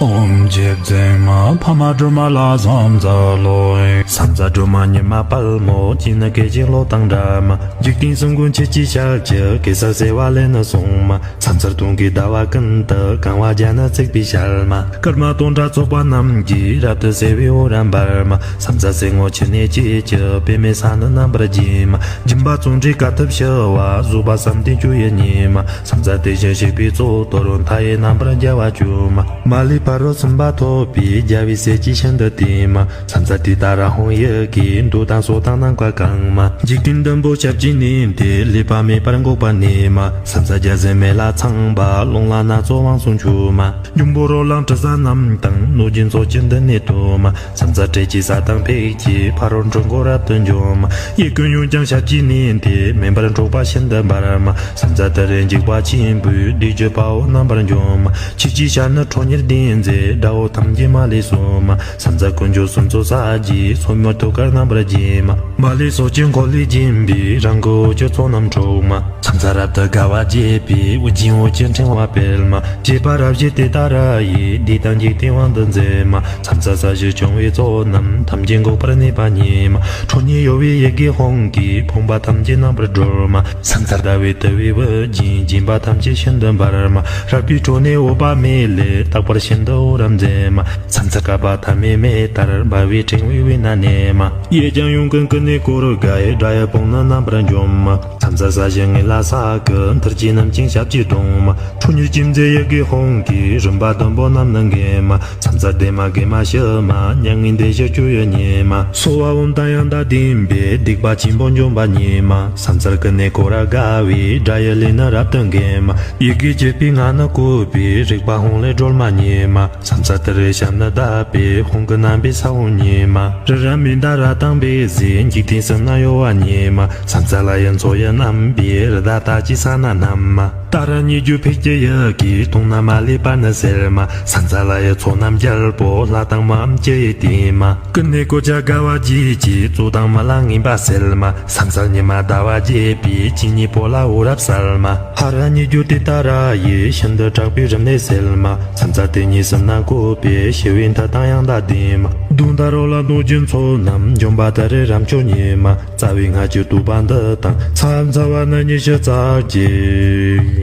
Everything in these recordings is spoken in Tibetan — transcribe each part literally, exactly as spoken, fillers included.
ཨོཾ་རྗེ་བཙུན་མ་འཕགས་མ་སྒྲོལ་མ་ལ་ཕྱག་འཚལ་ལོ། ཕྱག་འཚལ་སྒྲོལ་མ་མྱུར་མ་དཔའ་མོ། སྤྱན་ནི་སྐད་ཅིག་གློག་དང་འདྲ་མ། འཇིག་རྟེན་གསུམ་མགོན་ཆུ་སྐྱེས་ཞལ་གྱི། གེ་སར་བྱེ་བ་ལས་ནི་བྱུང་མ། ཕྱག་འཚལ་སྟོན་ཀའི་ཟླ་བ་ཀུན་ཏུ། གང་བ་བརྒྱ་ནི་བརྩེགས་པའི་ཞལ་མ། སྐར་མ་སྟོང་ཕྲག་ཚོགས་པ་རྣམས་ཀྱིས། རབ་ཏུ་ཕྱེ་བའི་འོད་རབ་འབར་མ། ཕྱག་འཚལ་སེར་སྔོ་ཆུ་ནས་སྐྱེས་ཀྱི། པདྨའི་ས་ནི་རྣམ་པར་བརྒྱན་མ། སྦྱིན་པ་བརྩོན་འགྲུས་དཀའ་ཐུབ་ཞི་བ། བཟོད་པ་བསམ་གཏན་སྤྱོད་ཡུལ་ཉིད་མ། ཕྱག་འཚལ་དེ་བཞིན་གཤེགས་པའི་གཙུག་ཏོར། མཐའ་ཡས་རྣམ་པར་རྒྱལ་བ་སྤྱོད་མ། མ་ལུས་ཕ་རོལ་ཕྱིན་པ་ཐོབ་པའི། རྒྱལ་བའི་སྲས་ཀྱིས་ཤིན་ཏུ་བསྟེན་མ། ཕྱག་འཚལ་ཏུཏྟཱ་ར་ཧཱུྃ་ཡི་གེས། འདོད་དང་ཕྱོགས་དང་ནམ་མཁའ་གང་མ། འཇིག་རྟེན་བདུན་པོ་ཞབས་ཀྱིས་མནན་ཏེ། ལུས་པ་མེད་པར་འགུགས་པར་ནུས་མ། ཕྱག་འཚལ་བརྒྱ་བྱིན་མེ་ལྷ་ཚངས་པ། རླུང་ལྷ་སྣ་ཚོགས་དབང་ཕྱུག་མཆོད་མ། འབྱུང་པོ་རོ་ལངས་དྲི་ཟ་རྣམས་དང་། གནོད་སྦྱིན་ཚོགས་ཀྱིས་མདུན་ནས་བསྟོད་མ། ཕྱག་འཚལ་ཏྲཊ་ཅེས་བྱ་དང་ཕཊ་ཀྱིས། ཕ་རོལ་འཁྲུལ་འཁོར་རབ་ཏུ་འཇོམས་མ། གཡས་བསྐུམ་གཡོན་བརྐྱང་ཞབས་ཀྱིས་མནན་ཏེ། མེ་འབར་འཁྲུགས་པ་ཤིན་ཏུ་འབར་མ། ཕྱག་འཚལ་ཏུ་རེ་འཇིགས་པ་ཆེན་པོས། བདུད་ཀྱི་དཔའ་བོ་རྣམ་པར་འཇོམས་མ། ཆུ་སྐྱེས་ཞལ་ནི་ཁྲོ་གཉེར་ལྡན་མཛད། དགྲ་བོ་ཐམས་ཅད་མ་ལུས་གསོད་མ། ཕྱག་འཚལ་དཀོན་མཆོག་གསུམ་མཚོན་ཕྱག་རྒྱའི། སོར་མོས་ཐུགས་ཀར་རྣམ་པར་བརྒྱན་མ། མ་ལུས་ཕྱོགས་ཀྱི་འཁོར་ལོས་བརྒྱན་པའི། རང་གི་འོད་ཀྱི་ཚོགས་རྣམས་འཁྲུགས་མ། ཕྱག་འཚལ་རབ་ཏུ་དགའ་བ་བརྗིད་པའི། དབུ་རྒྱན་འོད་ཀྱི་ཕྲེང་བ་སྤེལ་མ། བརྒྱུད་པ་རབ་བཞི་ཏུཏྟཱ་ར་ཡིས། བདུད་དང་འཇིག་རྟེན་དབང་དུ་མཛད་མ། ཕྱག་འཚལ་ས་གཞི་སྐྱོང་བའི་ཚོགས་རྣམས། ཐམས་ཅད་འགུགས་པར་ནུས་པ་ཉིད་མ། ཁྲོ་གཉེར་གཡོ་བའི་ཡི་གེ་ཧཱུྃ་གིས། ཕོངས་པ་ཐམས་ཅད་རྣམ་པར་སྒྲོལ་མ། ཕྱག་འཚལ་ཟླ་བའི་དུམ་བུས་དབུ་བརྒྱན། བརྒྱན་པ་ཐམས་ཅད་ཤིན་ཏུ་འབར་མ། རལ་པའི་ཁྲོད་ནས་འོད་དཔག་མེད་ལས། རྟག་པར་ཤིན་ཏུ་འོད་རབ་མཛད་མ། ཕྱག་འཚལ་བསྐལ་པ་ཐ་མའི་མེ་ལྟར། འབར་བའི་ཕྲེང་བའི་དབུས་ན་གནས་མ། གཡས་བརྐྱང་གཡོན་བསྐུམ་ཀུན་ནས་བསྐོར་དགའི། དགྲ་ཡི་དཔུང་ནི་རྣམ་པར་འཇོམས་མ། ཕྱག་འཚལ་ས་གཞི་ངན་ལྷ་སྲས་ཀྱི། མཐུ་རྐྱེན་རྣམས་ཀྱིས་ཞབས་ཀྱིས་བརྡུང་མ། ཁྲོ་གཉེར་ཅན་མཛད་ཡི་གེ་ཧཱུྃ་གིས། རིམ་པ་བདུན་པོ་རྣམས་ནི་འགེམས་མ། ཕྱག་འཚལ་བདེ་མ་དགེ་མ་ཞི་མ། མྱ་ངན་འདས་ཞི་སྤྱོད་ཡུལ་ཉིད་མ། སྭཱ་ཧཱ་ཨོཾ་དང་ཡང་དག་ལྡན་པས། སྡིག་པ་ཆེན་པོ་འཇོམས་པ་ཉིད་མ། ཕྱག་འཚལ་ཀུན་ནས་བསྐོར་རབ་དགའ་བའི། དགྲ་ཡི་ལུས་ནི་རབ་ཏུ་འགེམས་མ། ཡི་གེ་བཅུ་པའི་ངག་ནི་བཀོད་པའི། རིག་པ་ཧཱུྃ་ལས་སྒྲོལ་མ་ཉིད་མ། ཕྱག་འཚལ་ཏུ་རེའི་ཞབས་ནི་བརྡབས་པས། ཧཱུྃ་གི་རྣམ་པའི་ས་བོན་ཉིད་མ། རི་རབ་མནྡ་ར་དང་འབིགས་བྱེད། འཇིག་རྟེན་གསུམ་ན་གཡོ་བ་ཉིད་མ། ཕྱག་འཚལ་ལྷ་ཡི་མཚོ་ཡི་རྣམ་པའི། རི་དྭགས་རྟགས་ཅན་ཕྱག་ན་བསྣམས་མ། ཏཱ་ར་གཉིས་བརྗོད་ཕཊ་ཀྱི་ཡི་གེས། དུག་རྣམས་མ་ལུས་པར་ནི་སེལ་མ། ཕྱག་འཚལ་ལྷ་ཡི་ཚོགས་རྣམས་རྒྱལ་པོ། ལྷ་དང་མིའམ་ཅི་ཡིས་བསྟེན་མ། ཀུན་ནས་བསྐོར་བྱ་དགའ་བ་བརྗིད་ཀྱིས། རྩོད་དང་རྨི་ལམ་ངན་པ་སེལ་མ། ཕྱག་འཚལ་ཉི་མ་ཟླ་བ་རྒྱས་པའི། སྤྱན་གཉིས་པོ་ལ་འོད་རབ་གསལ་མ། ཧ་ར་གཉིས་བརྗོད་ཏུཏྟཱ་ར་ཡིས། ཤིན་ཏུ་དྲག་པོའི་རིམས་ནད་སེལ་མ། ཕྱག་འཚལ་དེ་ཉིད་གསུམ་རྣམས་བཀོད་པའི། ཞི་བའི་མཐུ་དང་ཡང་དག་ལྡན་མ། གདོན་དང་རོ་ལངས་གནོད་སྦྱིན་ཚོགས་རྣམས། འཇོམས་པ་ཏུ་རེ་རབ་མཆོག་ཉིད་མ། རྩ་བའི་སྔགས་ཀྱི་བསྟོད་པ་འདི་དང་། ཕྱག་འཚལ་བ་ནི་ཉི་ཤུ་རྩ་གཅིག།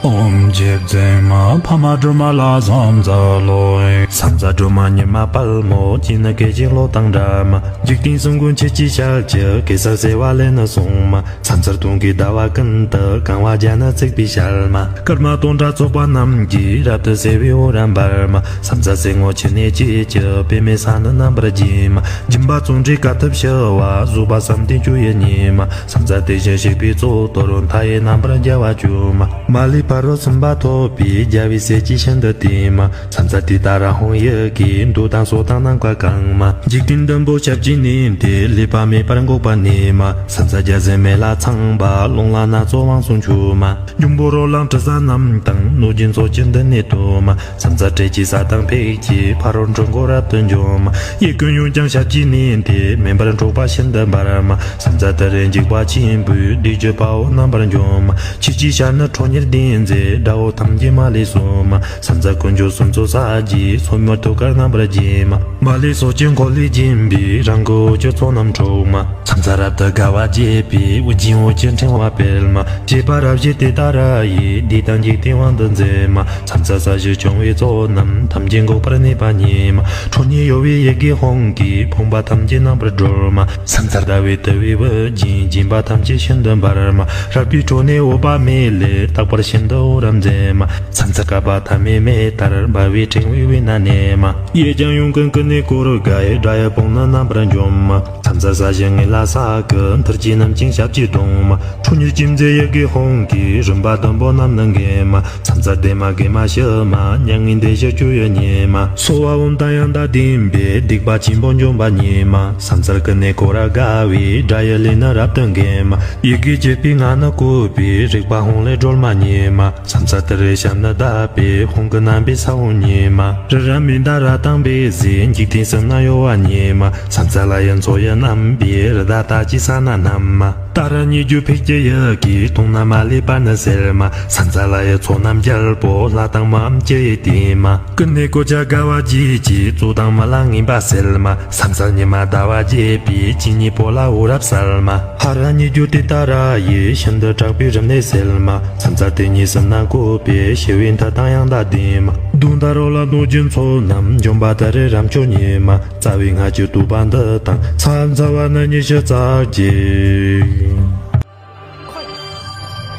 ཨོཾ་རྗེ་བཙུན་མ་འཕགས་མ་སྒྲོལ་མ་ལ་ཕྱག་འཚལ་ལོ། ཕྱག་འཚལ་སྒྲོལ་མ་མྱུར་མ་དཔའ་མོ། སྤྱན་ནི་སྐད་ཅིག་གློག་དང་འདྲ་མ། འཇིག་རྟེན་གསུམ་མགོན་ཆུ་སྐྱེས་ཞལ་གྱི། གེ་སར་བྱེ་བ་ལས་ནི་བྱུང་མ། ཕྱག་འཚལ་སྟོན་ཀའི་ཟླ་བ་ཀུན་ཏུ། གང་བ་བརྒྱ་ནི་བརྩེགས་པའི་ཞལ་མ། སྐར་མ་སྟོང་ཕྲག་ཚོགས་པ་རྣམས་ཀྱིས། རབ་ཏུ་ཕྱེ་བའི་འོད་རབ་འབར་མ། ཕྱག་འཚལ་སེར་སྔོ་ཆུ་ནས་སྐྱེས་ཀྱི། པདྨའི་ས་ནི་རྣམ་པར་བརྒྱན་མ། སྦྱིན་པ་བརྩོན་འགྲུས་དཀའ་ཐུབ་ཞི་བ། བཟོད་པ་བསམ་གཏན་སྤྱོད་ཡུལ་ཉིད་མ། ཕྱག་འཚལ་དེ་བཞིན་གཤེགས་པའི་གཙུག་ཏོར། མཐའ་ཡས་རྣམ་པར་རྒྱལ་བ་སྤྱོད་མ། མ་ལུས་ཕ་རོལ་ཕྱིན་པ་ཐོབ་པའི། རྒྱལ་བའི་སྲས་ཀྱིས་ཤིན་ཏུ་བསྟེན་མ། ཕྱག་འཚལ་ཏུཏྟཱ་ར་ཧཱུྃ་ཡི་གེས། འདོད་དང་ཕྱོགས་དང་ནམ་མཁའ་གང་མ། འཇིག་རྟེན་བདུན་པོ་ཞབས་ཀྱིས་མནན་ཏེ། ལུས་པ་མེད་པར་འགུགས་པར་ནུས་མ། ཕྱག་འཚལ་བརྒྱ་བྱིན་མེ་ལྷ་ཚངས་པ། རླུང་ལྷ་སྣ་ཚོགས་དབང་ཕྱུག་མཆོད་མ། འབྱུང་པོ་རོ་ལངས་དྲི་ཟ་རྣམས་དང་། གནོད་སྦྱིན་ཚོགས་ཀྱིས་མདུན་ནས་བསྟོད་མ། ཕྱག་འཚལ་ཏྲཊ་ཅེས་བྱ་དང་ཕཊ་ཀྱིས། ཕ་རོལ་འཁྲུལ་འཁོར་རབ་ཏུ་འཇོམས་མ། གཡས་བསྐུམ་གཡོན་བརྐྱང་ཞབས་ཀྱིས་མནན་ཏེ། མེ་འབར་འཁྲུགས་པ་ཤིན་ཏུ་འབར་མ། ཕྱག་འཚལ་ཏུ་རེ་འཇིགས་པ་ཆེན་པོས། བདུད་ཀྱི་དཔའ་བོ་རྣམ་པར་འཇོམས་མ། ཆུ་སྐྱེས་ཞལ་ནི་ཁྲོ་གཉེར་ལྡན་མཛད། དགྲ་བོ་ཐམས་ཅད་མ་ལུས་གསོད་མ། ཕྱག་འཚལ་དཀོན་མཆོག་གསུམ་མཚོན་ཕྱག་རྒྱའི། སོར་མོས་ཐུགས་ཀར་རྣམ་པར་བརྒྱན་མ། མ་ལུས་ཕྱོགས་ཀྱི་འཁོར་ལོས་བརྒྱན་པའི། རང་གི་འོད་ཀྱི་ཚོགས་རྣམས་འཁྲུགས་མ། ཕྱག་འཚལ་རབ་ཏུ་དགའ་བ་བརྗིད་པའི། དབུ་རྒྱན་འོད་ཀྱི་ཕྲེང་བ་སྤེལ་མ། བརྒྱུད་པ་རབ་བཞི་ཏུཏྟཱ་ར་ཡིས། བདུད་དང་འཇིག་རྟེན་དབང་དུ་མཛད་མ། ཕྱག་འཚལ་ས་གཞི་སྐྱོང་བའི་ཚོགས་རྣམས། ཐམས་ཅད་འགུགས་པར་ནུས་པ་ཉིད་མ། ཁྲོ་གཉེར་གཡོ་བའི་ཡི་གེ་ཧཱུྃ་གིས། ཕོངས་པ་ཐམས་ཅད་རྣམ་པར་སྒྲོལ་མ། ཕྱག་འཚལ་ཟླ་བའི་དུམ་བུས་དབུ་བརྒྱན། བརྒྱན་པ་ཐམས་ཅད་ཤིན་ཏུ་འབར་མ། རལ་པའི་ཁྲོད་ནས་འོད་དཔག་མེད་ལས། རྟག་པར་ཤིན་ཏུ་འོད་རབ་མཛད་མ། ཕྱག་འཚལ་བསྐལ་པ་ཐ་མའི་མེ་ལྟར། འབར་བའི་ཕྲེང་བའི་དབུས་ན་གནས་མ། གཡས་བརྐྱང་གཡོན་བསྐུམ་ཀུན་ནས་བསྐོར་དགའི། དགྲ་ཡི་དཔུང་ནི་རྣམ་པར་འཇོམས་མ། ཕྱག་འཚལ་ས་གཞི་ངན་ལྷ་སྲས་ཀྱི། མཐུ་རྐྱེན་རྣམས་ཀྱིས་ཞབས་ཀྱིས་བརྡུང་མ། ཁྲོ་གཉེར་ཅན་མཛད་ཡི་གེ་ཧཱུྃ་གིས། རིམ་པ་བདུན་པོ་རྣམས་ནི་འགེམས་མ། ཕྱག་འཚལ་བདེ་མ་དགེ་མ་ཞི་མ། མྱ་ངན་འདས་ཞི་སྤྱོད་ཡུལ་ཉིད་མ། སྭཱ་ཧཱ་ཨོཾ་དང་ཡང་དག་ལྡན་པས། སྡིག་པ་ཆེན་པོ་འཇོམས་པ་ཉིད་མ། ཕྱག་འཚལ་ཀུན་ནས་བསྐོར་རབ་དགའ་བའི། དགྲ་ཡི་ལུས་ནི་རབ་ཏུ་འགེམས་མ། ཡི་གེ་བཅུ་པའི་ངག་ནི་བཀོད་པའི། རིག་པ་ཧཱུྃ་ལས་སྒྲོལ་མ་ཉིད་མ། ཕྱག་འཚལ་ཏུ་རེའི་ཞབས་ནི་བརྡབས་པས། ཧཱུྃ་གི་རྣམ་པའི་ས་བོན་ཉིད་མ། རི་རབ་མནྡ་ར་དང་འབིགས་བྱེད། འཇིག་རྟེན་གསུམ་ན་གཡོ་བ་ཉིད་མ། ཕྱག་འཚལ་ལྷ་ཡི་མཚོ་ཡི་རྣམ་པའི། རི་དྭགས་རྟགས་ཅན་ཕྱག་ན་བསྣམས་མ། ཏཱ་ར་གཉིས་བརྗོད་འཕེལ་གྱི་ཡི་གེ། མཐོང་ན་མ་ལུས་པར་ནི་གསལ་མ། ས་མཚར་ལྷ་ཡི་ཚོགས་རྣམས་རྒྱལ་པོ། ལྷ་དང་མིའམ་ཅི་ཡིས་བསྟེན་མ། ཀུན་ནས་གོ་ཆ་དགའ་བ་བརྗིད་ཀྱིས། རྩོད་དང་རྨི་ལམ་ངན་པ་སེལ་མ། ས་མཚར་ཉི་མ་ཟླ་བ་རྒྱས་པའི། སྤྱན་གཉིས་པོ་ལ་འོད་རབ་གསལ་མ། ཧ་ར་གཉིས་བརྗོད་ཏུཏྟཱ་ར་ཡིས། ཤིན་ཏུ་དྲག་པོའི་རིམས་ནད་སེལ་མ། ས་མཚར་དེ་ཉིད་སེམས་ན་བཀོད་པའི། ཞི་བའི་མཐུ་དང་ཡང་དག་ལྡན་མ། གདོན་དང་རོ་ལངས་གནོད་སྦྱིན་ཚོགས་རྣམས། འཇོམས་པ་དེ་རུ་རབ་མཆོག་མཉེས་མ། རྩ་བའི་སྔགས་ཀྱི་བསྟོད་པ་འདི་དང་། ས་མཚར་བ་ནི་ཉི་ཤུ་རྩ་གཅིག།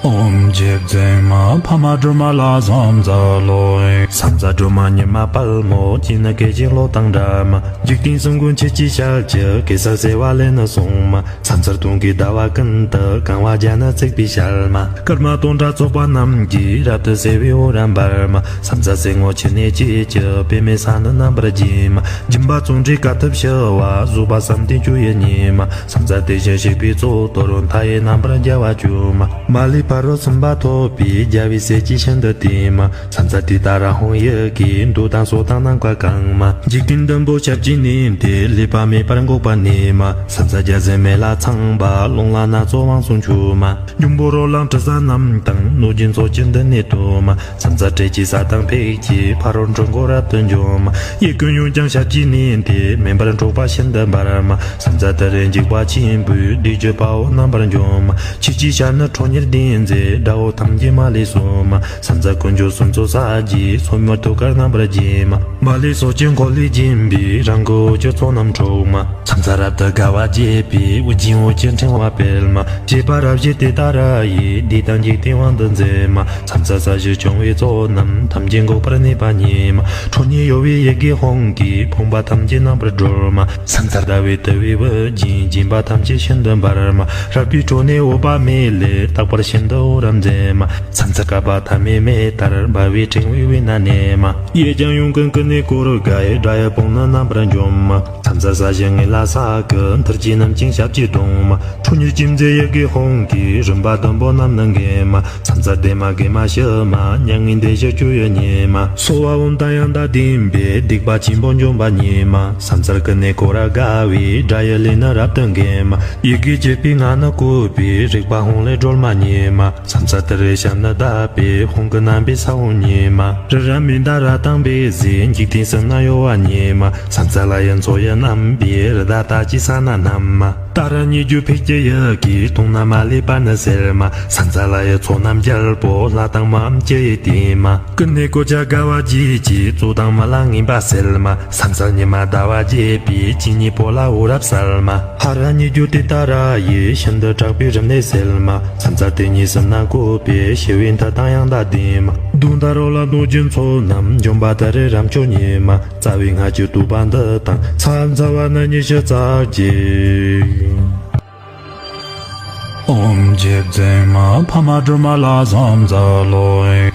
ཨོཾ་རྗེ་བཙུན་མ་འཕགས་མ་སྒྲོལ་མ་ལ་ཕྱག་འཚལ་ལོ། ས་མཚར་སྒྲོལ་མ་ཉི་མ་དཔལ་མོ། སྤྱན་ནི་སྐད་ཅིག་གློག་དང་འདྲ་མ། འཇིག་རྟེན་གསུམ་མགོན་ཆུ་སྐྱེས་ཞལ་གྱི། གེ་སར་བྱེ་བ་ལས་ནི་བྱུང་མ། ས་མཚར་སྟོང་གི་ཟླ་བ་ཀུན་ཏུ། གང་བ་བརྒྱ་ནི་བརྩེགས་པའི་ཞལ་མ། སྐར་མ་སྟོང་ཕྲག་ཚོགས་པ་རྣམས་ཀྱིས། རབ་ཏུ་ཕྱེ་བའི་འོད་རབ་འབར་མ། ས་མཚར་སེར་སྔོ་ཆུ་ནས་སྐྱེས་ཀྱི། པདྨའི་ས་ནི་རྣམ་པར་བརྒྱན་མ། སྦྱིན་པ་བརྩོན་འགྲུས་དཀའ་ཐུབ་ཞི་བ། བཟོད་པ་བསམ་གཏན་སྤྱོད་ཡུལ་མཉེས་མ། ས་མཚར་དེ་བཞིན་གཤེགས་པའི་གཙུག་ཏོར། མཐའ་ཡས་རྣམ་པར་རྒྱལ་བ་སྤྱོད་མ། མ་ལུས་ཕ་རོལ་ཕྱིན་པ་ཐོབ་པའི། རྒྱལ་བའི་སྲས་ཀྱིས་ཤིན་ཏུ་བསྟེན་མ། ས་མཚར་ཏུཏྟཱ་ར་ཧཱུྃ་ཡི་གེས། འདོད་དང་ཕྱོགས་དང་ནམ་མཁའ་གང་མ། འཇིག་རྟེན་བདུན་པོ་ཞབས་ཀྱིས་མནན་ཏེ། ལུས་པ་མེད་པར་འགུགས་པར་ནུས་མ། ས་མཚར་བརྒྱ་བྱིན་མེ་ལྷ་ཚངས་པ། རླུང་ལྷ་སྣ་ཚོགས་དབང་ཕྱུག་མཆོད་མ། འབྱུང་པོ་རོ་ལངས་དྲི་ཟ་རྣམས་དང་། གནོད་སྦྱིན་ཚོགས་ཀྱིས་མདུན་ནས་བསྟོད་མ། ས་མཚར་ཏྲཊ་ཅེས་བྱ་དང་ཕཊ་ཀྱིས། ཕ་རོལ་འཁྲུལ་འཁོར་རབ་ཏུ་འཇོམས་མ། གཡས་བསྐུམ་གཡོན་བརྐྱང་ཞབས་ཀྱིས་མནན་ཏེ། མེ་འབར་འཁྲུགས་པ་ཤིན་ཏུ་འབར་མ། ས་མཚར་དེ་རུ་འཇིགས་པ་ཆེན་པོས། བདུད་ཀྱི་དཔའ་བོ་རྣམ་པར་འཇོམས་མ། ཆུ་སྐྱེས་ཞལ་ནི་ཁྲོ་གཉེར་ལྡན་མཛད། དགྲ་བོ་ཐམས་ཅད་མ་ལུས་གསོད་མ། ས་མཚར་དཀོན་མཆོག་གསུམ་མཚོན་ཕྱག་རྒྱའི། སོར་མོས་ཐུགས་ཀར་རྣམ་པར་བརྒྱན་མ། མ་ལུས་ཕྱོགས་ཀྱི་འཁོར་ལོས་བརྒྱན་པའི། རང་གི་འོད་ཀྱི་ཚོགས་རྣམས་འཁྲུགས་མ། ས་མཚར་རབ་ཏུ་དགའ་བ་བརྗིད་པའི། དབུ་རྒྱན་འོད་ཀྱི་ཕྲེང་བ་སྤེལ་མ། བཞད་པ་རབ་བཞད་ཏུཏྟཱ་ར་ཡིས། བདུད་དང་འཇིག་རྟེན་དབང་དུ་མཛད་མ། ས་མཚར་ས་གཞི་སྐྱོང་བའི་ཚོགས་རྣམས། ཐམས་ཅད་འགུགས་པར་ནུས་པ་མཉེས་མ། ཁྲོ་གཉེར་གཡོ་བའི་ཡི་གེ་ཧཱུྃ་གིས། ཕོངས་པ་ཐམས་ཅད་རྣམ་པར་སྒྲོལ་མ། ས་མཚར་ཟླ་བའི་དུམ་བུས་དབུ་བརྒྱན། བརྒྱན་པ་ཐམས་ཅད་ཤིན་ཏུ་འབར་མ། རལ་པའི་ཁྲོད་ནས་འོད་དཔག་མེད་ལས། རྟག་པར་ཤིན་ཏུ་འོད་རབ་མཛད་མ། ས་མཚར་བསྐལ་པ་ཐ་མའི་མེ་ལྟར། འབར་བའི་ཕྲེང་བའི་དབུས་ན་གནས་མ། གཡས་བརྐྱང་གཡོན་བསྐུམ་ཀུན་ནས་བསྐོར་དགའི། དགྲ་ཡི་དཔུང་ནི་རྣམ་པར་འཇོམས་མ། ས་མཚར་ས་གཞི་ངོས་ལ་ས་ཀྱི། མཐིལ་གྱིས་བསྣུན་ཅིང་ཞབས་ཀྱིས་བརྡུང་མ། ཁྲོ་གཉེར་ཅན་མཛད་ཡི་གེ་ཧཱུྃ་གིས། རིམ་པ་བདུན་པོ་རྣམས་ནི་འགེམས་མ། ས་མཚར་བདེ་མ་དགེ་མ་ཞི་མ། མྱ་ངན་འདས་ཞི་སྤྱོད་ཡུལ་མཉེས་མ། སྭཱ་ཧཱ་ཨོཾ་དང་ཡང་དག་ལྡན་པས། སྡིག་པ་ཆེན་པོ་འཇོམས་པ་མཉེས་མ། ས་མཚར་ཀུན་ནས་བསྐོར་རབ་དགའ་བའི། དགྲ་ཡི་ལུས་ནི་རབ་ཏུ་འགེམས་མ། ཡི་གེ་བཅུ་པའི་ངག་ནི་བཀོད་པའི། རིག་པ་ཧཱུྃ་ལས་སྒྲོལ་མ་མཉེས་མ། ས་མཚར་དེ་རུ་ཞབས་ནི་བརྡབས་པས། ཧཱུྃ་གི་རྣམ་པས་ས་འོག་མཉེས་མ། རི་རབ་མནྡ་ར་དང་འབིགས་བྱེད། འཇིག་རྟེན་གསུམ་ན་གཡོ་བ་མཉེས་མ། ས་མཚར་ལྷ་ཡི་མཚོ་ཡི་རྣམ་པའི། རི་དྭགས་རྟགས་ཅན་ས་རྣམས་མ། ཏཱ་ར་གཉིས་བརྗོད་འཕེལ་གྱི་ཡི་གེས། མཐོང་ན་མ་ལུས་པར་ནི་གསལ་མ། ས་མཚར་ལྷ་ཡི་ཚོགས་རྣམས་རྒྱལ་པོ། ལྷ་དང་མིའམ་ཅི་ཡིས་བསྟེན་མ། ཀུན་ནས་གོ་ཆ་དགའ་བ་བརྗིད་ཀྱིས། རྩོད་དང་རྨི་ལམ་ངན་པ་སེལ་མ། ས་མཚར་ཉི་མ་ཟླ་བ་རྒྱས་པའི། སྤྱན་གཉིས་པོ་ལ་འོད་རབ་གསལ་མ། ཧ་ར་གཉིས་བརྗོད་ཏུཏྟཱ་ར་ཡིས། ཤིན་ཏུ་དྲག་པོའི་རིམས་ནད་སེལ་མ། ས་མཚར་དེ་ཉིད་སེམས་ན་བཀོད་པའི། ཞི་བའི་མཐུ་དང་ཡང་དག་ལྡན་མ། གདོན་དང་རོ་ལངས་གནོད་སྦྱིན་ཚོགས་རྣམས། འཇོམས་པ་དེ་རུ་རབ་མཆོག་མཉེས་མ། རྩ་བའི་སྔགས་ཀྱི་བསྟོད་པ་འདི་དང་། ས་མཚར་བ་ནི་ཉི་ཤུ་རྩ་གཅིག། ཨོཾ་རྗེ་བཙུན་མ་འཕགས་མ་སྒྲོལ་མ་ལ་ཕྱག་འཚལ་ལོ།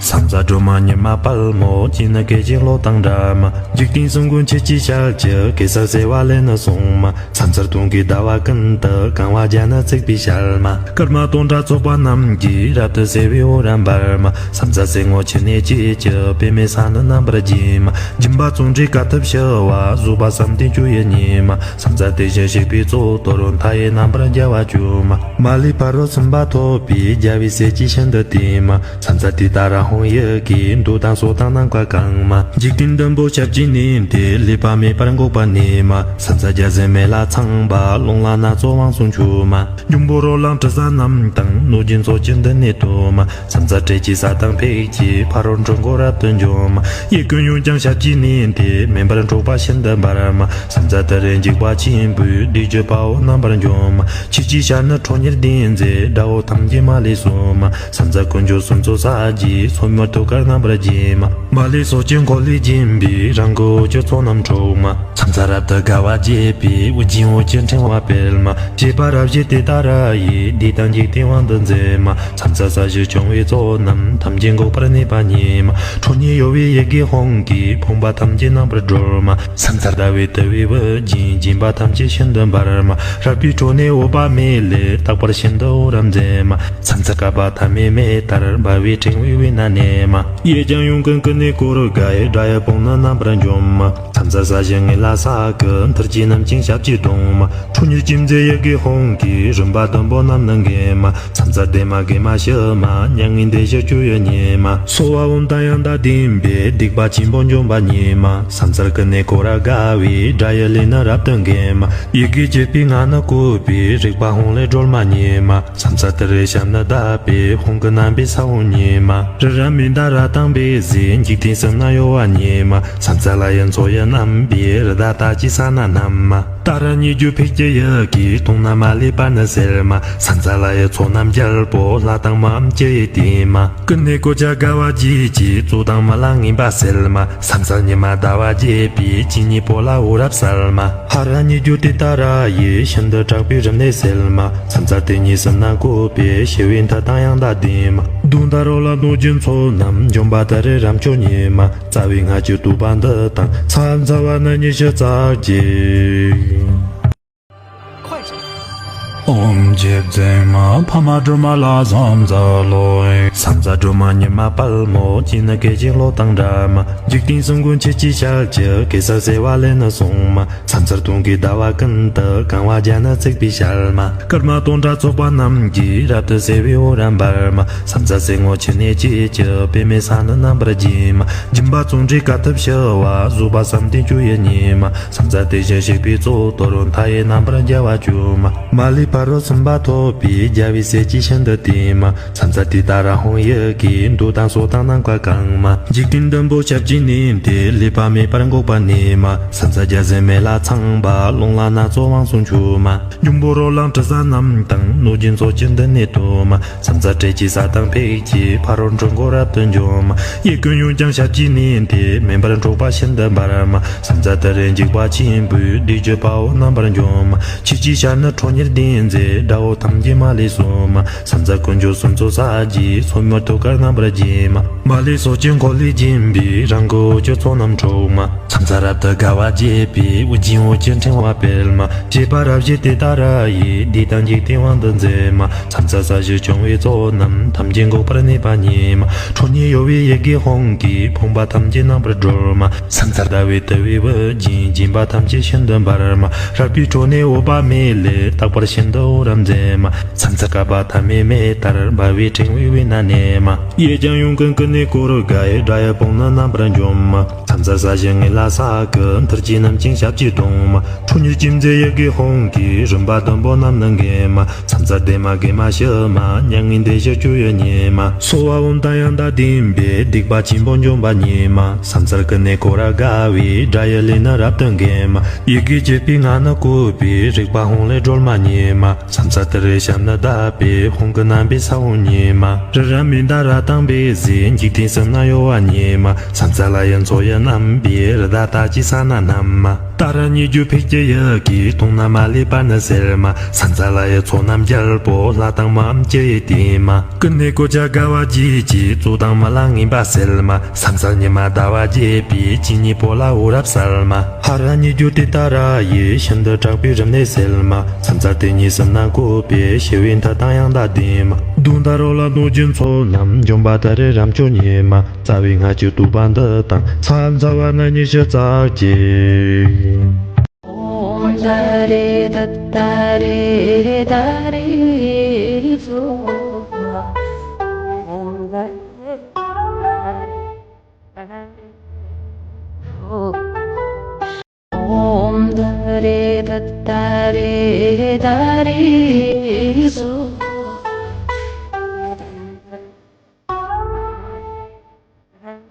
ས་མཚར་སྒྲོལ་མ་ཉི་མ་དཔལ་མོ། སྤྱན་ནི་སྐད་ཅིག་གློག་དང་འདྲ་མ། འཇིག་རྟེན་གསུམ་མགོན་ཆུ་སྐྱེས་ཞལ་གྱི། གེ་སར་བྱེ་བ་ལས་ནི་བྱུང་མ། ས་མཚར་སྟོང་གི་ཟླ་བ་ཀུན་ཏུ། གང་བ་བརྒྱ་ནི་བརྩེགས་པའི་ཞལ་མ། སྐར་མ་སྟོང་ཕྲག་ཚོགས་པ་རྣམས་ཀྱིས། རབ་ཏུ་ཕྱེ་བའི་འོད་རབ་འབར་མ། ས་མཚར་སེར་སྔོ་ཆུ་ནས་སྐྱེས་ཀྱི། པདྨའི་ས་ནི་རྣམ་པར་བརྒྱན་མ། སྦྱིན་པ་བརྩོན་འགྲུས་དཀའ་ཐུབ་ཞི་བ། བཟོད་པ་བསམ་གཏན་སྤྱོད་ཡུལ་མཉེས་མ། ས་མཚར་དེ་བཞིན་གཤེགས་པའི་གཙུག་ཏོར། མཐའ་ཡས་རྣམ་པར་རྒྱལ་བ་སྤྱོད་མ། མ་ལུས་ཕ་རོལ་ཕྱིན་པ་ཐོབ་པའི། རྒྱལ་བའི་སྲས་ཀྱིས་ཤིན་ཏུ་བསྟེན་མ། ས་མཚར་ཏུཏྟཱ་ར་ཧཱུྃ་ཡི་གེས། འདོད་དང་ཕྱོགས་དང་ནམ་མཁའ་གང་མ། འཇིག་རྟེན་བདུན་པོ་ཞབས་ཀྱིས་མནན་ཏེ། ལུས་པ་མེད་པར་འགུགས་པར་ནུས་མ། ས་མཚར་བརྒྱ་བྱིན་མེ་ལྷ་ཚངས་པ། རླུང་ལྷ་སྣ་ཚོགས་དབང་ཕྱུག་མཆོད་མ། འབྱུང་པོ་རོ་ལངས་དྲི་ཟ་རྣམས་དང་། གནོད་སྦྱིན་ཚོགས་ཀྱིས་མདུན་ནས་བསྟོད་མ། ས་མཚར་ཏྲཊ་ཅེས་བྱ་དང་ཕཊ་ཀྱིས། ཕ་རོལ་འཁྲུལ་འཁོར་རབ་ཏུ་འཇོམས་མ། གཡས་བསྐུམ་གཡོན་བརྐྱང་ཞབས་ཀྱིས་མནན་ཏེ། མེ་འབར་འཁྲུགས་པ་ཤིན་ཏུ་འབར་མ། ས་མཚར་དེ་རུ་འཇིགས་པ་ཆེན་པོས། བདུད་ཀྱི་དཔའ་བོ་རྣམ་པར་འཇོམས་མ། ཆུ་སྐྱེས་ཞལ་ནི་ཁྲོ་གཉེར་ལྡན་མཛད། དགྲ་བོ་ཐམས་ཅད་མ་ལུས་གསོད་མ། ས་མཚར་དཀོན་མཆོག་གསུམ་མཚོན་ཕྱག་རྒྱའི། སོར་མོས་ཐུགས་ཀར་རྣམ་པར་བརྒྱན་མ། མ་ལུས་ཕྱོགས་ཀྱི་འཁོར་ལོས་བརྒྱན་པའི། རང་གི་འོད་ཀྱི་ཚོགས་རྣམས་འཁྲུགས་མ། ས་མཚར་རབ་ཏུ་དགའ་བ་བརྗིད་པའི། དབུ་རྒྱན་འོད་ཀྱི་ཕྲེང་བ་སྤེལ་མ། བཞད་པ་རབ་བཞད་ཏུཏྟཱ་ར་ཡིས། བདུད་དང་འཇིག་རྟེན་དབང་དུ་མཛད་མ། ས་མཚར་ས་གཞི་སྐྱོང་བའི་ཚོགས་རྣམས། ཐམས་ཅད་འགུགས་པར་ནུས་པ་མཉེས་མ། ཁྲོ་གཉེར་གཡོ་བའི་ཡི་གེ་ཧཱུྃ་གིས། ཕོངས་པ་ཐམས་ཅད་རྣམ་པར་སྒྲོལ་མ། ས་མཚར་ཟླ་བའི་དུམ་བུས་དབུ་རྒྱན། བརྒྱན་པ་ཐམས་ཅད་ཤིན་ཏུ་འབར་མ། རལ་པའི་ཁྲོད་ནས་འོད་དཔག་མེད་ལས། རྟག་པར་ཤིན་ཏུ་ འོ་རབ་མཛེས་མ། མཚམས་མཚམས་བསྐལ་པ་ཐ་མའི་མེ་ལྟར་འབར་བའི་ཕྲེང་བའི་དབུས་ན་གནས་མ། གཡས་བརྐྱང་གཡོན་བསྐུམ་ཀུན་ནས་བསྐོར། དགའ་བའི་སྒྲ་ཡི་བོང་ནི་རྣམ་པར་འཇོམས་མ། མཚམས་མཚམས་ས་གཞི་ངན་ལ་ས་ཀི་མཐིལ་གྱིས་བསྣུན་ཅིང་ཞབས་ཀྱིས་བརྡུང་མ། ཁྲོ་གཉེར་ཅན་མཛད་ཡི་གེ་ཧཱུྃ་གིས་རིམ་པ་བདུན་པོ་རྣམས་ནི་འགེམས་མ། མཚམས་མཚམས་བདེ་མ་དགེ་མ་ཞི་མ། མྱ་ངན་འདས་ཞི་སྤྱོད་ཡུལ་ཉིད་མ། སྭཱ་ཧཱ་ཨོཾ་དང་ཡང་དག་ལྡན་པས་སྡིག་པ་ཆེན་པོ་འཇོམས་པ་ཉིད་མ། མཚམས་མཚམས་ཀུན་ནས་བསྐོར་ར་དགའ་བའི་སྒྲ་ཡི་ལུས་ནི་རབ་ཏུ་འགེམས་མ། ཡི་གེ་བཅུ་པའི་ངག་ནི་བཀོད་པའི་རིག་པ་ཧཱུྃ་ལས་སྒྲོལ་མ་ཉིད་མ། མཚམས་མཚམས་ཏུ་རེ་ཞབས་ནི་བརྡབས་པས་ཧཱུྃ་གི་རྣམ་པའི་ས་བོན་ཉིད་མ། རི་རབ་མནྡ་ར་དང་འབིགས་བྱེད་འཇིག་རྟེན་གསུམ་ན་གཡོ་བ་ཉིད་མ། མཚམས་མཚམས་ལ་ཡི་མཚོ་ཡི་རྣམ་པའི་རི་དྭགས་དག་ཅིང་ས་སྣ་རྣམས་མ། ཏཱ་ར་གཉིས་བརྗོད་འཕེལ་གྱི་ཡི་གེས་དུག་རྣམས་མ་ལུས་པ་ནི་སེལ་མ། མཚམས་མཚམས་ལ་ཡི་མཚོ་རྣམས་རྒྱལ་པོ་ལྷ་དང་མིའམ་ཅི་ཡིས་བསྟེན་མ། ཀུན་ནས་བསྐོར་བྱ་དགའ་བ་བརྒྱད་ཀྱིས་གཙོད་དང་མི་ལ་ངན་པ་སེལ་མ། མཚམས་མཚམས་ཉི་མ་ཟླ་བ་བརྒྱད་པའི་སྤྱན་གཉིས་པོ་ལ་འོད་རབ་གསལ་མ། ཧ་ར་གཉིས་བརྗོད་ཏུཏྟཱ་ར་ཡིས་ཤིན་ཏུ་དྲག་པོའི་རིམས་ནད་སེལ་མ། མཚམས་མཚམས་དེ་ཉིད་གསུམ་ན་བཀོད་པའི་ཞི་བའི་མཐུ་དང་ཡང་དག་ལྡན་མ། གདོན་དང་རོ་ལངས་གནོད་སྦྱིན་ཚོགས་རྣམས་འཇོམས་པ་ཏུ་རེ་རབ་མཆོག་ཉིད་མ། རྩ་བའི་སྔགས་ཀྱི་བསྟོད་པ་འདི་དང་མཚམས་མཚམས་པ་ནི་ཉི་ཤུ་རྩ་གཅིག། ཨོཾ་རྗེ་བཙུན་མ་འཕགས་མ་སྒྲོལ་མ་ལ་ཕྱག་འཚལ་ལོ། མཚམས་མཚམས་སྒྲོལ་མ་ཉི་མ་དཔལ་མོ་སྤྱན་ནི་སྐད་ཅིག་གློག་དང་འདྲ་མ། འཇིག་རྟེན་གསུམ་མགོན་ཆུ་སྐྱེས་ཞལ་གྱི་གེ་སར་བྱེ་བ་ལས་ནི་བྱུང་མ། མཚམས་མཚམས་སྟོན་ཀའི་ཟླ་བ་ཀུན་ཏུ་གང་བ་བརྒྱ་ནི་བརྩེགས་པའི་ཞལ་མ། སྐར་མ་སྟོང་ཕྲག་ཚོགས་པ་རྣམས་ཀྱིས་རབ་ཏུ་བསིལ་བའི་འོད་རབ་འབར་མ། མཚམས་མཚམས་སེར་སྔོ་ཆུ་ནས་སྐྱེས་ཀྱི་པདྨའི་ས་ནི་རྣམ་པར་བརྒྱན་མ། སྦྱིན་པ་བརྩོན་འགྲུས་དཀའ་ཐུབ་ཞི་བ་བཟོད་པ་བསམ་གཏན་སྤྱོད་ཡུལ་ཉིད་མ། མཚམས་མཚམས་དེ་བཞིན་གཤེགས་པའི་གཙུག་ཏོར་མཐའ་ཡས་རྣམ་པར་རྒྱལ་བ་སྤྱོད་མ། མ་ལུས་ཕ་རོལ་ཕྱིན་པ་ཐོབ་པའི་རྒྱལ་བའི་སྲས་ཀྱིས་ཤིན་ཏུ་བསྟེན་མ། མཚམས་མཚམས་ཏུཏྟཱ་ར་ཧཱུྃ་ཡི་གེས་འདོད་དང་ཕྱོགས་དང་ནམ་མཁའ་གང་མ། འཇིག་རྟེན་བདུན་པོ་ཞབས་ཀྱིས་མནན་ཏེ་ལུས་པ་མེད་པར་འགུགས་པ་ནུས་མ། མཚམས་མཚམས་བརྒྱ་བྱིན་མེ་ལྷ་ཚངས་པ་རླུང་ལྷ་སྣ་ཚོགས་དབང་ཕྱུག་མཆོད་མ། འབྱུང་པོ་རོ་ལངས་དྲི་ཟ་རྣམས་དང་གནོད་སྦྱིན་ཚོགས་ཀྱིས་མདུན་ནས་བསྟོད་མ། མཚམས་མཚམས་སྤྲེལ་གྱི་ས་དང་འཕེལ་གྱི་ཕ་རོལ་འཁྲུལ་འཁོར་རབ་ཏུ་འཇོམས་མ། གཡས་བསྐུམ་གཡོན་བརྐྱང་ཞབས་ཀྱིས་མནན་ཏེ་མེ་འབར་འཁྲུག་པ་ཤིན་ཏུ་འབར་མ། མཚམས་མཚམས་ཏུ་རེ་འཇིགས་པ་ཆེན་པོས་བདུད་ཀྱི་དཔའ་བོ་རྣམ་པར་འཇོམས་མ། ཆུ་སྐྱེས་ཞལ་ནི་ཁྲོ་གཉེར་ལྡན་མཛད་དགྲ་བོ་ཐམས་ཅད་མ་ལུས་གསོད་མ། མཚམས་མཚམས་དཀོན་མཆོག་གསུམ་མཚོན་ཕྱག་རྒྱའི་སོར་མོས་ཐུགས་ཀར་རྣམ་པར་བརྒྱན་མ། མ་ལུས་ཕྱོགས་ཀྱི་འཁོར་ལོས་བརྒྱན་པའི་རང་གི་འོད་ཀྱི་ཚོགས་རྣམས་འཁྲུག་མ། མཚམས་མཚམས་རབ་ཏུ་དགའ་བ་བརྗིད་པའི་དབུ་རྒྱན་འོད་ཀྱི་ཕྲེང་བ་སྤེལ་མ། བཞད་པ་རབ་བཞད་ཏུཏྟཱ་ར་ཡིས་བདུད་དང་འཇིག་རྟེན་དབང་དུ་མཛད་མ། མཚམས་མཚམས་ས་གཞི་སྐྱོང་བའི་ཚོགས་རྣམས་ཐམས་ཅད་འགུགས་པར་ནུས་པ་ཉིད་མ། ཁྲོ་གཉེར་གཡོ་བའི་ཡི་གེ་ཧཱུྃ་གིས་ཕོངས་པ་ཐམས་ཅད་རྣམ་པར་སྒྲོལ་མ། མཚམས་མཚམས་ཟླ་བའི་དུམ་བུས་དབུ་རྒྱན་བརྒྱན་པ་ཐམས་ཅད་ཤིན་ཏུ་འབར་མ། རལ་པའི་ཁྲོད་ནས་འོད་དཔག་མེད་ལས་རྟག་པར་ཤིན་ཏུ་འོད་རབ་མཛད་མ། མཚམས་མཚམས་བསྐལ་པ་ཐ་མའི་མེ་ལྟར་འབར་བའི་ཕྲེང་བའི་དབུས་ན་གནས་མ། གཡས་བརྐྱང་གཡོན་བསྐུམ་ཀུན་ནས་བསྐོར། དགའ་བའི་སྒྲ་ཡི་བོང་ནི་རྣམ་པར་འཇོམས་མ། མཚམས་མཚམས་ས་གཞི་ངན་ལ་ས་ཀི་མཐིལ་གྱིས་བསྣུན་ཅིང་ཞབས་ཀྱིས་བརྡུང་མ། ཁྲོ་གཉེར་ཅན་མཛད་ཡི་གེ་ཧཱུྃ་གིས་རིམ་པ་བདུན་པོ་རྣམས་ནི་འགེམས་མ། མཚམས་མཚམས་བདེ་མ་དགེ་མ་ཞི་མ། མྱ་ངན་འདས་ཞི་སྤྱོད་ཡུལ་ཉིད་མ། སྭཱ་ཧཱ་ཨོཾ་དང་ཡང་དག་ལྡན་པས་སྡིག་པ་ཆེན་པོ་འཇོམས་པ་ཉིད་མ། མཚམས་མཚམས་ཀུན་ནས་བསྐོར་ར་དགའ་བའི་སྒྲ་ཡི་ལུས་ནི་རབ་ཏུ་འགེམས་མ། ཡི་གེ་བཅུ་པའི་ངག་ནི་བཀོད་པའི་རིག་པ་ཧཱུྃ་ལས་སྒྲོལ་མ་ཉིད་མ། མཚམས་མཚམས་ཏུ་རེ་ཞབས་ནི་བརྡབས་པས་ཧཱུྃ་གི་རྣམ་པའི་ས་བོན་ཉིད་མ། རི་རབ་མནྡ་ར་དང་འབིགས་བྱེད་འཇིག་རྟེན་གསུམ་ན་གཡོ་བ་ཉིད་མ། མཚམས་མཚམས་ལ་ཡི་མཚོ་ཡི་རྣམ་པའི་རི་དྭགས་དག་ཅིང་ས་སྣ་རྣམས་མ། ཏཱ་ར་གཉིས་བརྗོད་འཕེལ་གྱི་ཡི་གེས་དུག་རྣམས་མ་ལུས་པ་ནི་སེལ་མ། མཚམས་མཚམས་ལ་ཡི་མཚོ་རྣམས་རྒྱལ་པོ་ལྷ་དང་མིའམ་ཅི་ཡིས་བསྟེན་མ། ཀུན་ནས་བསྐོར་བྱ་དགའ་བ་བརྒྱད་ཀྱིས་གཙོད་དང་མི་ལ་ངན་པ་སེལ་མ། མཚམས་མཚམས་ཉི་མ་ཟླ་བ་རྒྱས་པའི་སྤྱན་གཉིས་པོ་ལ་འོད་རབ་གསལ་མ། ཧ་ར་གཉིས་བརྗོད་ཏུཏྟཱ་ར་ཡིས་ཤིན་ཏུ་དྲག་པོའི་རིམས་ནད་སེལ་མ། མཚམས་མཚམས་དེ་ཉིད་གསུམ་ན་བཀོད་པའི་ཞི་བའི་མཐུ་དང་ཡང་དག་ལྡན་མ། གདོན་དང་རོ་ལངས་གནོད་སྦྱིན་ཚོགས་རྣམས་འཇོམས་པ་ཏུ་རེ་རབ་མཆོག་ཉིད་མ། རྩ་བའི་སྔགས་ཀྱི་བསྟོད་པ་འདི་དང་མཚམས་མཚམས་པ་ནི་ཉི་ཤུ་རྩ་གཅིག། ཨོཾ་ཏཱ་རེ་ཏུཏྟཱ་རེ་ཏཱ་རེ་སྭཱ་ཧཱ། ཨོཾ་ཏཱ་རེ་ཏུཏྟཱ་རེ་ཏཱ་རེ་སྭཱ་ཧཱ། ཨོཾ་ཏཱ་རེ་ཏུཏྟཱ་རེ་ཏཱ་རེ་སྭཱ་ཧཱ།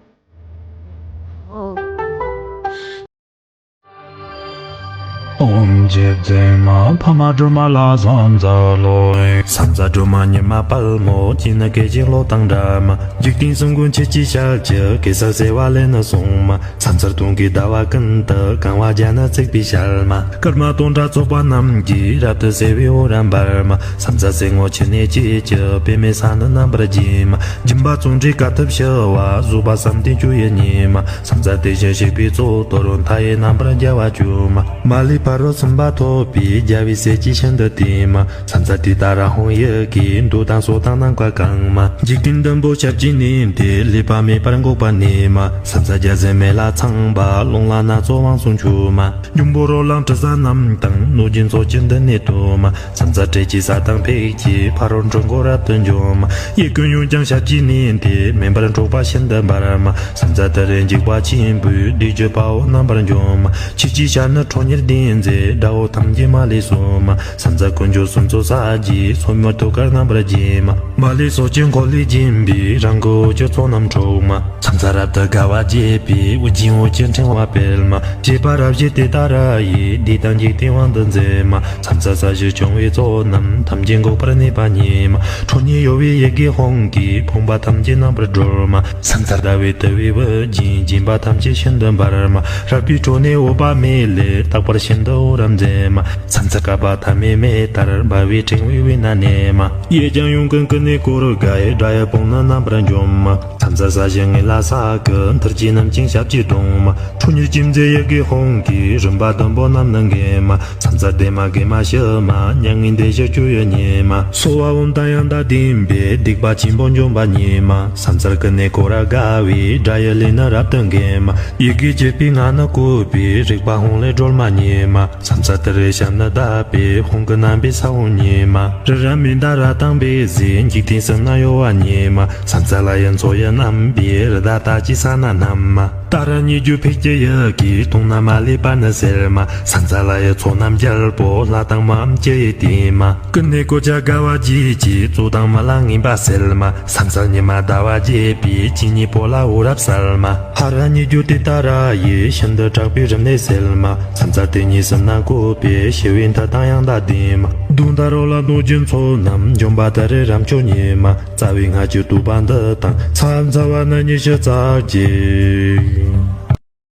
ཨོཾ་རྗེ་བཙུན་མ་འཕགས་མ་སྒྲོལ་མ་ལ་ཕྱག་འཚལ་ལོ། མཚམས་མཚམས་སྒྲོལ་མ་ཉི་མ་དཔལ་མོ་སྤྱན་ནི་སྐད་ཅིག་གློག་དང་འདྲ་མ། འཇིག་རྟེན་གསུམ་མགོན་ཆུ་སྐྱེས་ཞལ་གྱི་གེ་སར་བྱེ་བ་ལས་ནི་བྱུང་མ། མཚམས་མཚམས་སྟོན་ཀའི་ཟླ་བ་ཀུན་ཏུ་གང་བ་བརྒྱ་ནི་བརྩེགས་པའི་ཞལ་མ། སྐར་མ་སྟོང་ཕྲག་ཚོགས་པ་རྣམས་ཀྱིས་རབ་ཏུ་བསིལ་བའི་འོད་རབ་འབར་མ། མཚམས་མཚམས་སེར་སྔོ་ཆུ་ནས་སྐྱེས་ཀྱི་པདྨའི་ས་ནི་རྣམ་པར་བརྒྱན་མ། སྦྱིན་པ་བརྩོན་འགྲུས་དཀའ་ཐུབ་ཞི་བ་བཟོད་པ་བསམ་གཏན་སྤྱོད་ཡུལ་ཉིད་མ། མཚམས་མཚམས་དེ་བཞིན་གཤེགས་པའི་གཙུག་ཏོར་མཐའ་ཡས་རྣམ་པར་རྒྱལ་བ་སྤྱོད་མ། མ་ལུས་ཕ་རོལ་ཕྱིན་ པ་ཐོབ་པའི་རྒྱལ་བའི་སྲས་ཀྱི་ཞིང་དུ་བསྟིམ་མ། ཕྱག་འཚལ་དེ་ལྟར་ཧཱུྃ་ཡི་གེས་འདོད་དང་ཕྱོགས་དང་ནམ་མཁའ་གང་མ། འཇིག་རྟེན་བདུན་པོ་ཞབས་ཀྱིས་མནན་ཏེ་ལུས་པ་མེད་པར་འགུགས་པར་ནུས་མ། ཕྱག་འཚལ་རྒྱལ་སྲས་མི་ལ་ཚངས་པ། རླུང་ལྷ་སྣ་ཚོགས་དབང་ཕྱུག་མཆོད་མ། འབྱུང་པོ་རོ་ལངས་དྲི་ཟ་རྣམས་དང་། གནོད་སྦྱིན་ཚོགས་ཀྱིས་མདུན་ནས་བསྟོད་མ། ཕྱག་འཚལ་ཏྲཊ་ཅེས་བྱ་དང་ཕཊ་ཀྱིས། ཕ་རོལ་འཁྲུལ་འཁོར་རབ་ཏུ་འཇོམས་མ། གཡས་བསྐུམ་གཡོན་བརྐྱང་ཞབས་ཀྱིས་མནན་ཏེ། མེ་འབར་འཁྲུགས་པ་ཤིན་ཏུ་འབར་མ། ཕྱག་འཚལ་ཏུ་རེ་འཇིགས་པ་ཆེན་པོས། བདུད་ཀྱི་དཔའ་བོ་རྣམ་པར་འཇོམས་མ། ཆོས་ཀྱི་ཞལ་ནི་ཁྲོ་གཉེར་ལྡན་མཛད། དགྲ་བོ་ཐམས་ཅད་མ་ལུས་གསོད་མ། ཕྱག་འཚལ་དཀོན་མཆོག་གསུམ་མཚོན་ཕྱག་རྒྱའི། སོར་མོས་ཐུགས་ཀར་རྣམ་པར་བརྒྱན་མ། མ་ལུས་ཕྱོགས་ཀྱི་འཁོར་ལོས་བརྒྱན་པའི། རང་གི་འོད་ཀྱི་ཚོགས་རྣམས་འཁྲུགས་མ། ཕྱག་འཚལ་རབ་ཏུ་དགའ་བ་བརྗིད་པའི། དབུ་རྒྱན་འོད་ཀྱི་ཕྲེང་བ་སྤེལ་མ། བརྗིད་པ་རབ་བཞད་དེ་ལྟར་ཡེ། བདུད་དང་འཇིག་རྟེན་དབང་དུ་མཛད་མ། ཕྱག་འཚལ་ས་གཞི་སྐྱོང་བའི་ཚོགས་རྣམས། ཐམས་ཅད་འགུགས་པར་ནུས་པ་ཉིད་མ། ཁྲོ་གཉེར་གཡོ་བའི་ཡི་གེ་ཧཱུྃ་གིས། ཕོངས་པ་ཐམས་ཅད་རྣམ་པར་སྒྲོལ་མ། ཕྱག་འཚལ་ཟླ་བའི་དུམ་བུས་དབུ་བརྒྱན། བརྒྱན་པ་ཐམས་ཅད་ཤིན་ཏུ་འབར་མ། རལ་པའི་ཁྲོད་ནས་འོད་དཔག་མེད་ལས། རྟག་པར་ཤིན་ཏུ་འོད་རབ་མཛད་མ། ཕྱག་འཚལ་བསྐལ་པ་ཐ་མའི་མེ་ལྟར། འབར་བའི་ཕྲེང་བའི་དབུས་ན་གནས་མ། གཡས་བརྐྱང་གཡོན་བསྐུམ་ཀུན་ནས་བསྐོར་དགའི། དགྲ་ཡི་དཔུང་ནི་རྣམ་པར་འཇོམས་མ། ཕྱག་འཚལ་ས་གཞི་ངན་ལ་ས་ཀུན། ཐུར་གྱིས་བསྣུན་ཅིང་ཞབས་ཀྱིས་བརྡུང་མ། ཁྲོ་གཉེར་ཅན་མཛད་ཡི་གེ་ཧཱུྃ་གིས། རིམ་པ་བདུན་པོ་རྣམས་ནི་འགེམས་མ། ཕྱག་འཚལ་བདེ་མ་དགེ་མ་ཞི་མ། མྱ་ངན་འདས་ཞི་སྤྱོད་ཡུལ་ཉིད་མ། སྭཱ་ཧཱ་ཨོཾ་དང་ཡང་དག་ལྡན་པས། སྡིག་པ་ཆེན་པོ་འཇོམས་པ་ཉིད་མ། ཕྱག་འཚལ་ཀུན་ནས་བསྐོར་རབ་དགའ་བའི། དགྲ་ཡི་ལུས་ནི་རབ་ཏུ་འགེམས་མ། ཡི་གེ་བཅུ་པའི་ངག་ནི་བཀོད་པའི། རིག་པ་ཧཱུྃ་ལས་སྒྲོལ་མ་ཉིད་མ། ཕྱག་འཚལ་ཏུ་རེའི་ཞབས་ནི་བརྡབས་པས། ཧཱུྃ་གི་རྣམ་པའི་ས་བོན་ཉིད་མ། རི་རབ་མནྡ་ར་དང་འབིགས་བྱེད། འཇིག་རྟེན་གསུམ་ན་གཡོ་བ་ཉིད་མ། ཕྱག་འཚལ་ལྷ་ཡི་མཚོ་ཡི་རྣམ་པའི། རི་དྭགས་རྟ་ཅན་ས་སྣ་རྣམས་མ། ཏཱ་ར་གཉིས་བརྗོད་ཕཊ་ཀྱི་ཡི་གེས། དུག་རྣམས་མ་ལུས་པ་ནི་སེལ་མ། ཕྱག་འཚལ་ལྷ་ཡི་ཚོགས་རྣམས་རྒྱལ་པོ། ལྷ་དང་མིའམ་ཅི་ཡིས་བསྟེན་མ། ཀུན་ནས་བསྐོར་བྱ་དགའ་བ་བརྗིད་ཀྱིས། རྩོད་དང་རྨི་ལམ་ངན་པ་སེལ་མ། ཕྱག་འཚལ་ཉི་མ་ཟླ་བ་རྒྱས་པའི། སྤྱན་གཉིས་པོ་ལ་འོད་རབ་གསལ་མ། ཧ་ར་གཉིས་བརྗོད་དེ་ལྟར་ཡེ། ཤིན་ཏུ་དྲག་པོས་རིམས་ནད་སེལ་མ། ཕྱག་འཚལ་དེ་ཉིད་གསུམ་ན་བཀོད་པའི། ཞི་བའི་མཐུ་དང་ཡང་དག་ལྡན་མ། གདོན་དང་རོ་ལངས་གནོད་སྦྱིན་ཚོགས་རྣམས། འཇོམས་པ་ཏུ་རེ་རབ་མཆོག་ཉིད་མ། རྩ་བའི་སྔགས་ཀྱི་བསྟོད་པ་འདི་དང་། ཕྱག་འཚལ་བ་ནི་ཉི་ཤུ་རྩ་གཅིག